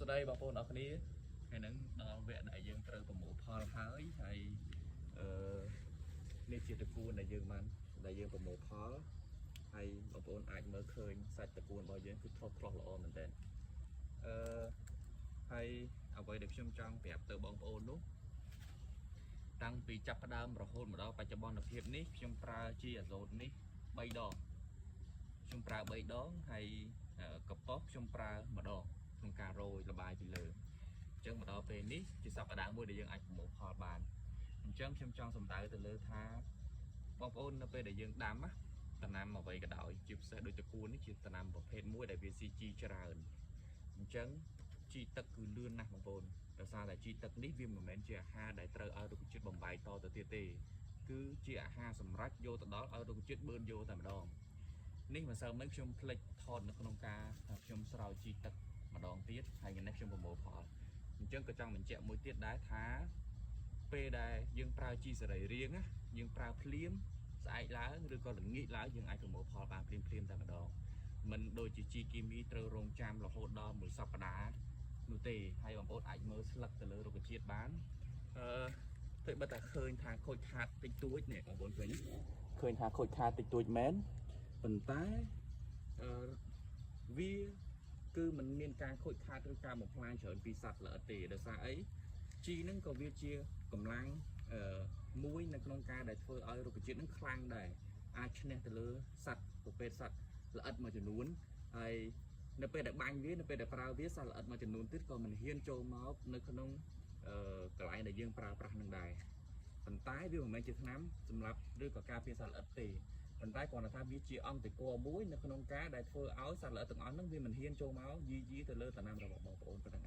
ស្តីបងប្អូនអរគ្នាថ្ងៃហ្នឹងដល់វគ្គដែលយើងត្រូវប្រមូលផលហើយហើយអឺនេះជាត្រកួនដែលយើងបានដែលយើងប្រមូលផលហើយបងប្អូនអាចមើលឃើញសាច់ត្រកួនរបស់យើងគឺថោះថ្លោះល្អមែនទែនអឺហើយអ្វីដែលខ្ញុំចង់ប្រាប់ទៅបងប្អូននោះតាំងពីចាប់ផ្ដើមរហូតមកដល់បច្ចុប្បន្នភាពនេះខ្ញុំប្រើជីអាសូតនេះ3ដងខ្ញុំប្រើ3ដងហើយកប៉ុសខ្ញុំប្រើម្ដងក្នុងការរោយលបាយពីលើអញ្ចឹងមកដល់ពេលនេះជាសប្តាហ៍មួយដែលយើងអាចប្រមូលផលបានអញ្ចឹងខ្ញុំចង់សម្ដៅទៅលើថាបងប្អូននៅពេលដែលយើងដាំណាដំណាំអ្វីក៏ដោយជាពិសេសដូចត្រកួននេះជាដំណាំប្រភេទមួយដែលវាស៊ីជីច្រើនអញ្ចឹងជីទឹកគឺលឿនណាស់បងប្អូនដោយសារតែជីទឹកនេះវាមិនមែនជាអាហារដែលត្រូវឲ្យរុក្ខជាតិបំបែកតទៅទៀតទេគឺជាអាហារសម្រាប់យកទៅដល់ឲ្យរុក្ខជាតិបឺនយកតែម្ដង នេះម្សិលមិញខ្ញុំភ្លេចថតនៅក្នុងការខ្ញុំស្រោចជីទឹកម្ដងទៀតហើយថ្ងៃនេះខ្ញុំប្រមូលផលអញ្ចឹងក៏ចង់បញ្ជាក់មួយទៀតដែរថាពេលដែលយើងប្រើជីសរីរាង្គណាយើងប្រើភ្លាមស្អែកឡើងឬក៏ល្ងាចឡើងយើងអាចប្រមូលផលបានភ្លាមភ្លាមតែម្ដងមិនដូចជាជីគីមីត្រូវរងចាំរហូតដល់មួយសប្តាហ៍នោះទេហើយបងប្អូនអាចមើលស្លឹកទៅលើរុក្ខជាតិបានអឺទៅបើតែឃើញថាខូចខាតតិចតួចនេះបងប្អូនឃើញទេឃើញថាខូចខាតតិចតួចមែនប៉ុន្តែអឺវាគឺมันមានការខូចខាតឬការបំផ្លាញច្រើនពីសត្វល្អិតទេដោយសារអីជីហ្នឹងក៏វាជាកម្លាំងអឺមួយនៅក្នុងការដែលធ្វើឲ្យរុក្ខជាតិហ្នឹងខ្លាំងដែរអាចឈ្នះទៅលើសត្វប្រភេទសត្វល្អិតមួយចំនួនហើយនៅពេលដែលបាញ់វានៅពេលដែលប្រើវាសត្វល្អិតមួយចំនួនទៀតក៏មិនហ៊ានចូលមកនៅក្នុងអឺកន្លែងដែលយើងប្រើប្រាស់នឹងដែរប៉ុន្តែវាមិនមែនជាថ្នាំសម្រាប់ឬក៏ការពារសត្វល្អិតទេ ប៉ុន្តែគ្រាន់តែថាវាជាអង្គតកមួយនៅក្នុងការដែលធ្វើឲ្យសត្វល្អិតទាំងអស់ហ្នឹងវាមិនហ៊ានចូលមកយីយីទៅលើតំណាំរបស់បងប្អូនប៉ុណ្ណឹង